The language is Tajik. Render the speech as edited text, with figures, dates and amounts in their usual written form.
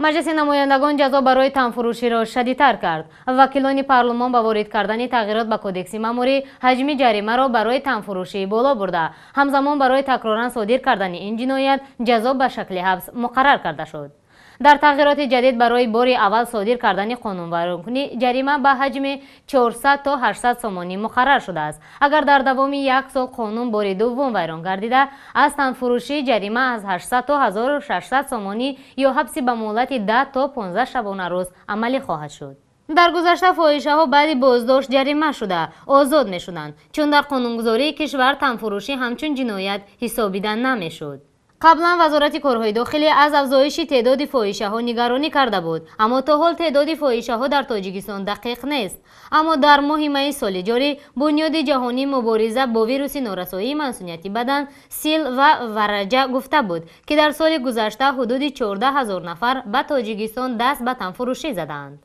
Маҷлиси намояндагон ҷазо барои танфурӯширо шадидтар кард. Вакилони парлумон ба ворид кардани тағйирот ба кодекси маъмурӣ ҳаҷми ҷаримаро барои танфурӯшӣ боло бурда, ҳамзамон барои такроран содир кардани ин ҷиноят ҷазо ба шакли ҳабс муқаррар карда шуд. Дар тағйироти ҷадид барои бори аввал содир кардани қонунвайронкунӣ ҷарима ба ҳаҷми 400 то 800 сомонӣ муқаррар шудааст. Агар дар давоми як сол қонун бори дуввум вайрон гардида, аз танфурӯшӣ ҷарима аз 800 то 1600 сомонӣ ё ҳабси ба муҳлати 10 то 15 шабонарӯз амалӣ хоҳад шуд. Дар гузашта фоҳишаҳо баъди боздошт ҷарима шуда озод мешуданд, чун дар қонунгузории кишвар танфурӯшӣ ҳамчун ҷиноят ҳисобида намешуд. Қаблан Вазорати корҳои дохилӣ аз афзоиши теъдоди фоҳишаҳо нигаронӣ карда буд, аммо то ҳол теъдоди фоҳишаҳо дар Тоҷикистон дақиқ нест. Аммо дар моҳи майи соли ҷорӣ Бунёди ҷаҳонии мубориза бо вируси норасоии мансунияти бадан, сил ва вараҷа гуфта буд, ки дар соли гузашта ҳудуди 14 000 нафар ба Тоҷикистон даст ба танфурӯшӣ задаанд.